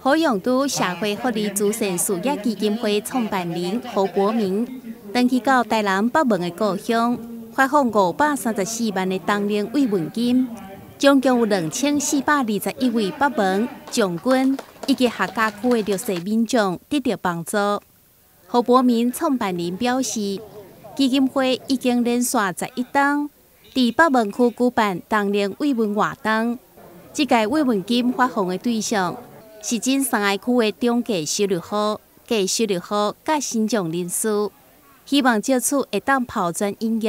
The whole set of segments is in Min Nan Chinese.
何永都社會福利慈善事業基金會創辦人何柏明，轉去到台南北門的故鄉，發放534萬的冬令慰問金，總共有2421位北門、將軍以及客家區的弱勢民眾得著幫助。何柏明創辦人表示，基金會已經連續11冬，佇北門區舉辦冬令慰問活動。這屆慰問金發放的對象是這三个區的中低收入戶、低收入戶佮身障人士，希望藉此會當拋磚引玉，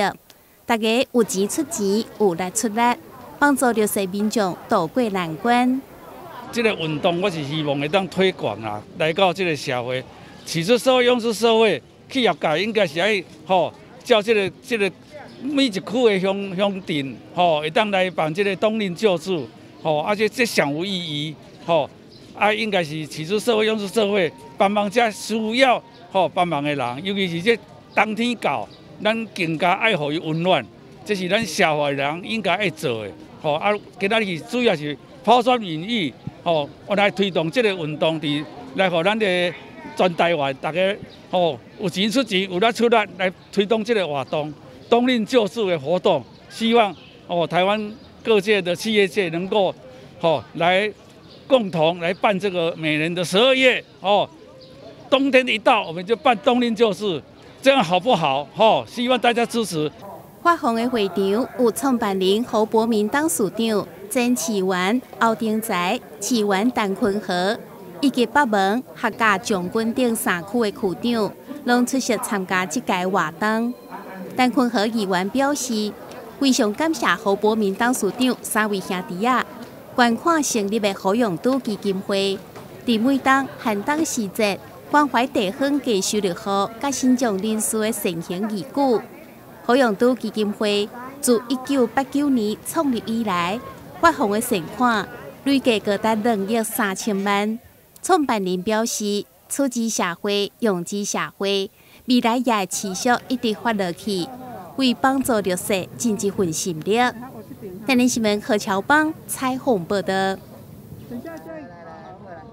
大家有錢出錢，有力出力，幫助弱勢民眾渡過難關。這个運動我是希望會當推廣啊，來到這個社會，取諸社會，用諸社會，企業界應該是愛吼，照這個每一區的鄉鄉鎮吼，會當來辦這个冬令救助，吼，啊這上有意義，吼。啊，應該是取諸社會，用諸社會，幫忙遮需要吼幫忙的人，尤其是這冬天到，咱更加愛予伊溫暖，這是咱社會人應該愛做的。吼啊，今仔日主要是拋磚引玉，吼，我來推動這个運動，佇來予咱的全台灣大家吼有錢出錢，有力出力來推動這个活動，冬令救助的活動，希望哦台灣各界的企業界能夠吼來共同來辦這個每年的12月哦，冬天一到，我們就辦冬令救助，這樣好不好？吼，希望大家支持。發放的會場有創辦人何柏明董事長、前市議員歐丁才、市議員陳坤和以及北門、客家將軍等三區的區長，攏出席參加這屆活動。陳坤和議員表示，非常感謝何柏明董事長三位兄弟仔捐款成立的何永都基金會，佇每冬寒冬時節關懷地方低收入戶佮身障人士的善行義舉。何永都基金會自1989年創立以來，發放的善款累計高達2億3千萬。創辦人表示，取之社會，用之社會，未來也會持續一直發落去，為幫助弱勢盡一份心力。台南新聞何喬邦採訪報導。